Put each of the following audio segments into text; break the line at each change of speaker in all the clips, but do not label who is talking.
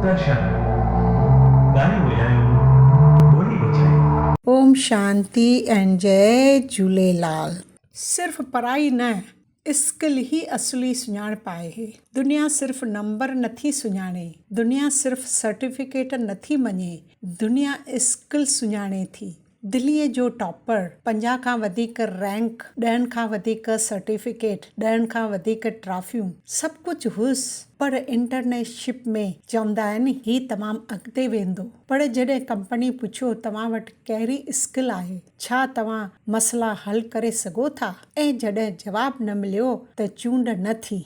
درشن آيو، ڳايون وڄايون، ٻولي بچايون.
اوم شانتي ۽ جئي جهوليلال. صرف پڙهائي نه اسڪل ئي اصلي سڃاڻپ آهي. دنيا صرف نمبر نٿي سڃاڻي، دنيا صرف سرٽيفڪيٽ نٿي مڃي، دنيا اسڪل سڃاڻي ٿي. دليء جو ٽاپر، 50 کان وڌيڪ رينڪ، ڏهن کان وڌيڪ سرٽيفڪيٽ، ڏهن کان وڌيڪ ٽرافيون، سڀ ڪجهه هيس پر انٽرنشپ ۾ چوندا آهن هي تمام اڳتي ويندو پر جڏهن ڪمپني پڇيو توهان وٽ ڪهڙي اسڪل آهي، ڇا توهان مسئلا حل ڪري سگهو ٿا؟ ۽ جڏهن جواب نه مليو ته چونڊ نه ٿي.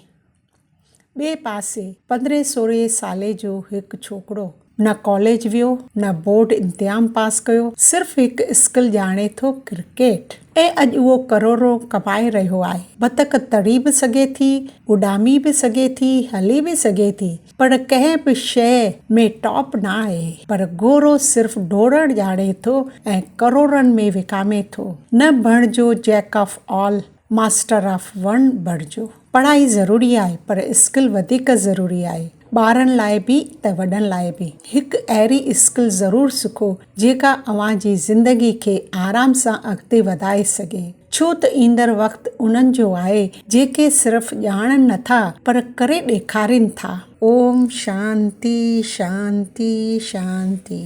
ٻئي پاسي پندرهين سورهين سالي جو هڪ ڇوڪرو نه ڪاليج ويو نه بورڊ امتحان پاس ڪيو صرف هڪ اسڪل ڄاڻي ٿو ڪرڪيٽ ۽ اڄ اهو ڪروڙون ڪمائي رهيو آهي. بتڪ تري به سگهي ٿي، اڏامي به سگهي ٿي، هلي به سگهي ٿي پر ڪنهن به شيء ۾ ٽاپ نه آهي. پر گورو صرف ڊوڙڻ ڄاڻي ٿو ۽ ڪروڙن ۾ وڪامي ٿو. نه بڻجو jack of all master of one بڻجو. پڙهائي ضروري آهي پر اسڪل وڌيڪ ضروري آهي. ٻارن لاء به ته وڏن لاء به. هڪ اهڙي اسڪل ضرور سکو جيڪا اوهان جي زندگي کي آرام سان اڳتي وڌائي سگهي. ڇو ته ايندڙ وقت انهن جو آهي جيڪي صرف ڄاڻن نٿا پر ڪري ڏيکارين ٿا. اوم شانتي شانتي شانتي.